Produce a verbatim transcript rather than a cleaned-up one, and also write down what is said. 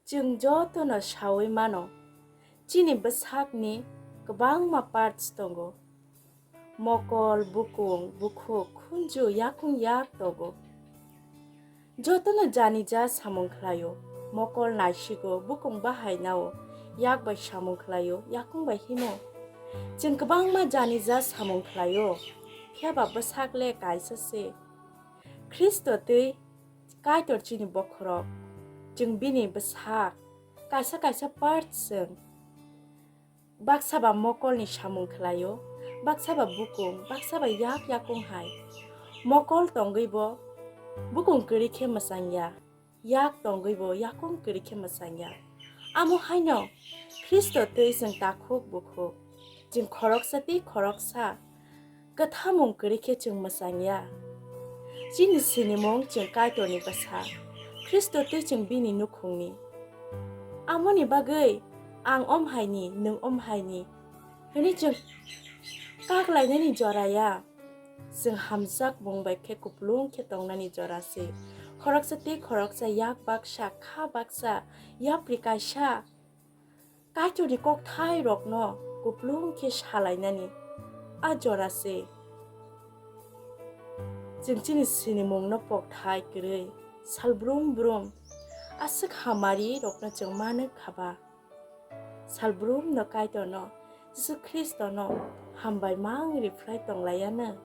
Chwng jotono saui mano, chini bwsakni kwbangma parts tongo. Mokol, bukung, bukhuk, khunju, yakung yak tongo. Jotono jani ja samung khlaio, mokol naisigo, bukung bahai nao, yak bai samung khlaio, yakung bai himo. Chwng kwbangma jani ja samung khlaio, phiya ba bwsak le kaisa se. Khristo twi Kaitor chini bokhorok, chwng bini bwsak, kaisa kaisa part chwng. Baksa ba mokolni samung khlaio, baksa ba bukung, baksa ba yak yakung hai. Mokol tongwi bo bukung kwrwi khe mwchang ya, yak tongwi bo yakung kwrwi khe mwchang ya. Amo haino Khristo twi chwng takhuk bukhuk, chwng khoroksa tei khoroksa kwthamung kwrwi khe chwng mwchang ya. Chini sinimung chwng Kaitorni bwsa, Khristo twi chwng bini nukhungni. Amoni bagwi ang om haini, nwng om haini hwnwi chwng kak lainani jora ya. Chwng hamjakmung bai khe kuplung khe tongnani jora se. Khoroksa tei khoroksa yak baksa, kha baksa, yapri kaisa Kaitorni kokthai rokno kuplung khe salainani a jora se. Chwng chini sinimungno pokthai kwrwi sal brum brum aswk hamari rokno chwng manwi khaba. Sal brumno Kaitorno Jisu Khristono hambai mang riphlai tonglaiyano.